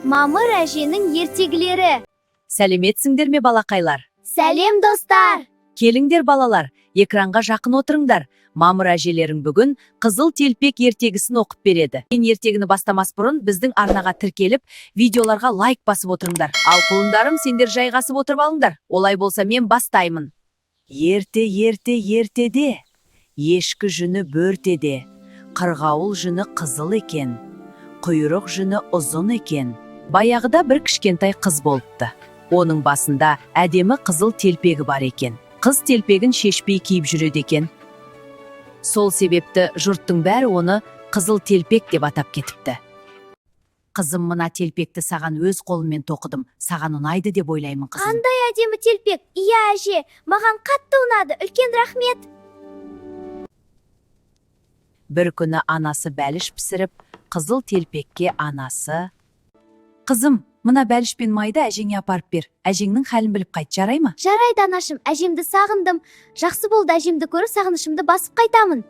Мамыр әженің ертегілері. Сәлеметсіңдер ме, балақайлар? Сәлем, достар! Келіңдер, балалар, экранға жақын отырыңдар. Мамыр әжелерің бүгін Қызыл телпек ертегісін оқып береді. Мен ертегіні бастамас бұрын біздің арнаға тіркеліп, видеоларға лайк басып отырыңдар. Ал құлындарым, сендер жайғасып отырып алыңдар. Олай болса, мен бастаймын. Ерте, ерте, ертеде, ешкі жүні бөртеде, қырғауыл жүні қызыл екен, құйрық жүні ұзын екен. Баяғыда бір кішкентай қыз болыпты. Оның басында әдемі қызыл телпегі бар екен. Қыз телпегін шешпей киіп жүреді екен. Сол себепті жұрттың бәрі оны Қызыл телпек деп атап кетіпті. Қызым, мына телпекті саған өз қолыммен тоқыдым. Саған ұнайды деп ойлаймын, қызым. Қандай әдемі телпек! Иә, әже, маған қатты ұнады. Үлкен рахмет. Бір күні анасы бәліш пісіріп, Қызыл телпекке анасы: «Қызым, мына бәліш пен майды әжеңе апарып бер. Әжеңнің халін біліп қайт, жарай ма?» Жарайды, анашым, әжемді сағындым. Жақсы болды, әжемді көріп, сағынышымды басып қайтамын.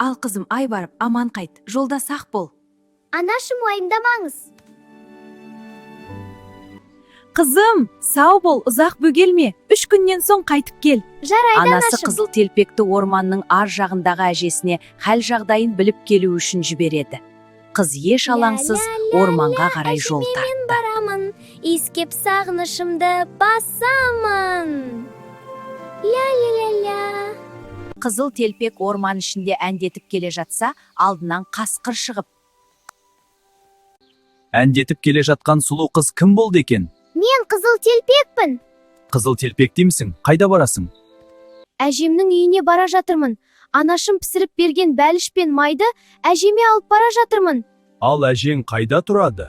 Ал, қызым, ай, барып аман қайт. Жолда сақ бол. Анашым, уайымдамаңыз. Қызым, сау бол, ұзақ бөгелме. 3 күннен соң қайтып кел. Жарайды, Анасы анашым. Қызыл телпекті орманның ар жағындағы әжесіне хәл жағдайын біліп келу үшін жібереді. Қыз еш алаңсыз орманға қарай жол Әжеме мен тартты. барамын, иіскеп сағынышымды басамын. Ля ля ля ля. Қызыл телпек орман ішінде әндетіп келе жатса, алдынан қасқыр шығып: Әндетіп келе жатқан сұлу қыз кім болды екен? Мен Қызыл телпекпін. Қызыл телпек деймісің? Қайда барасың? Әжемнің үйіне бара жатырмын. Анашым пісіріп берген бәліш пен майды әжеме алып бара жатырмын. Ал әжең қайда тұрады?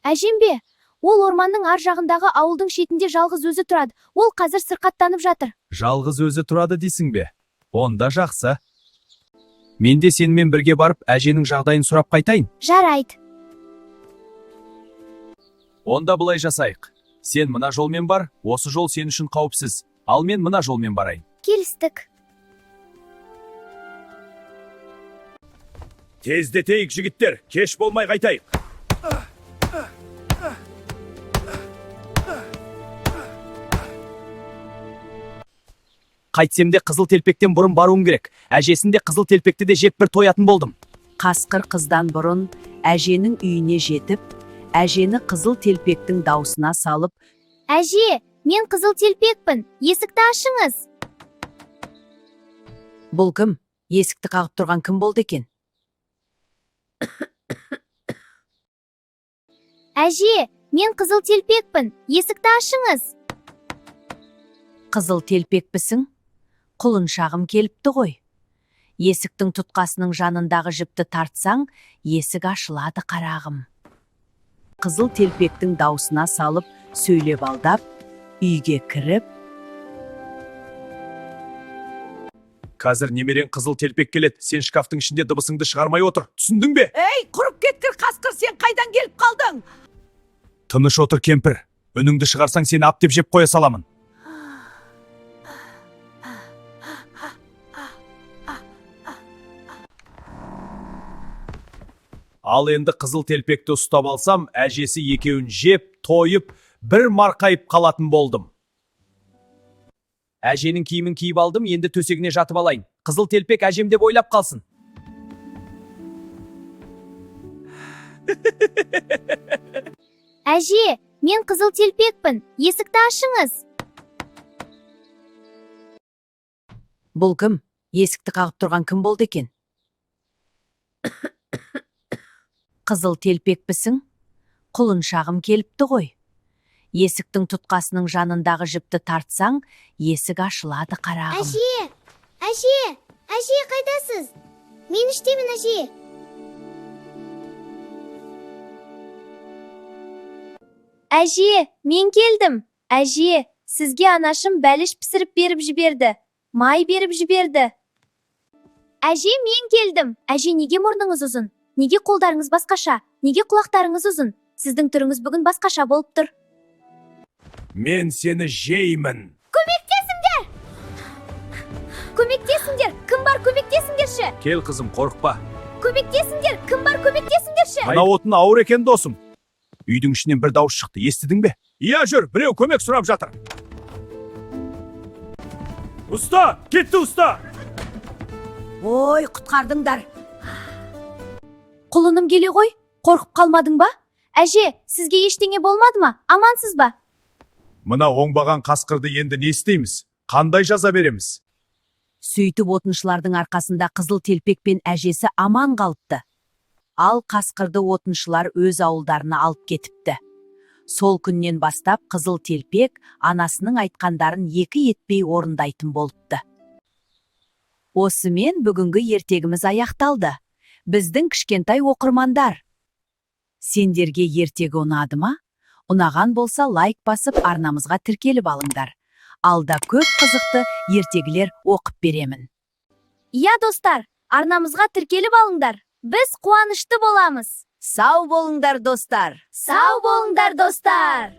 Әжем бе? Ол орманның ар жағындағы ауылдың шетінде жалғыз өзі тұрады. Ол қазір сырқаттанып жатыр. Жалғыз өзі тұрады дейсің бе? Онда жақсы. Мен де сенімен бірге барып, әженің жағдайын сұрап қайтайын. Жарайды. Онда былай жасайық. Сен мына жолмен бар, осы жол сен үшін қауіпсіз. Ал мен мына жолмен барайын. Келістік. Тездетейік, жігіттер, кеш болмай қайтайық. Қайтсем де Қызыл телпектен бұрын баруым керек. Әжесін де, Қызыл телпекті де жеп бір тоятын болдым. Қасқыр қыздан бұрын әженің үйіне жетіп, әжені Қызыл телпектің даусына салып: Әже, мен Қызыл телпекпін. Есікті ашыңыз. Бұл кім? Есікті қағып тұрған кім болды екен? Әже, мен Қызыл телпекпін. Есікті ашыңыз. Қызыл телпекпісің? Құлыншағым келіпті ғой. Есіктің тұтқасының жанындағы жіпті тартсаң, есік ашылады, қарағым. Қызыл телпектің даусына салып сөйлеп, алдап үйге кіріп: Қазір немерең Қызыл телпек келеді. Сен шкафтың ішінде дыбысыңды шығармай отыр. Түсіндің бе? Ей, құрып кеткір қасқыр, сен қайдан келіп қалдың? Тыныш отыр, кемпір. Үніңді шығарсаң, сені ап деп жеп қоя саламын. Ал енді Қызыл телпекті ұстап алсам, әжесі екеуін жеп, тойып, бір марқайып қалатын болдым. Әженің киімін киіп алдым, енді төсегіне жатып алайын. Қызыл телпек әжем деп ойлап қалсын. Әже, мен Қызыл телпекпін. Есікті ашыңыз. Бұл кім? Есікті қағып тұрған кім болды екен? Қызыл телпекпісің? Құлыншағым келіпті ғой. Есіктің тұтқасының жанындағы жіпті тартсаң, есік ашылады, қарағым. Әже, әже, әже, қайдасыз? Мен іштемін, әже. Әже, мен келдім. Әже, сізге анашым бәліш пісіріп беріп жіберді. Май беріп жіберді. Әже, мен келдім. Әже, неге мұрныңыз ұзын? Неге қолдарыңыз басқаша? Неге құлақтарыңыз ұзын? Сіздің түріңіз бүгін басқаша болып тұр. Мен сені жеймін. Көмектесіңдер! Кім бар, көмектесіңдерші! Кел, қызым, қорықпа. Көмектесіңдер, кім бар, көмектесіңдерші. Мына отын ауыр екен, досым. Үйдің ішінен бір дауыс шықты, естідің бе? Иә, жүр, біреу көмек сұрап жатыр. Ұста, кетті, ұста. Ой, құтқардыңдар. Құлыным, келе ғой, қорқып қалмадың ба? Әже, сізге ештеңе болмады ма? Амансыз ба? Мына оңбаған қасқырды енді не істейміз? Қандай жаза береміз? Сөйтіп, отыншылардың арқасында Қызыл телпек пен әжесі аман қалыпты. Ал қасқырды отыншылар өз ауылдарына алып кетіпті. Сол күннен бастап Қызыл телпек анасының айтқандарын екі етпей орындайтын болыпты. Осымен бүгінгі ертегіміз аяқталды. Біздің кішкентай оқырмандар, сендерге ертегі ұнады ма? Ұнаған болса, лайк басып, арнамызға тіркеліп алыңдар. Алда көп қызықты ертегілер оқып беремін. Иә, достар, арнамызға тіркеліп алыңдар. Біз қуанышты боламыз. Сау болыңдар, достар! Сау болыңдар, достар!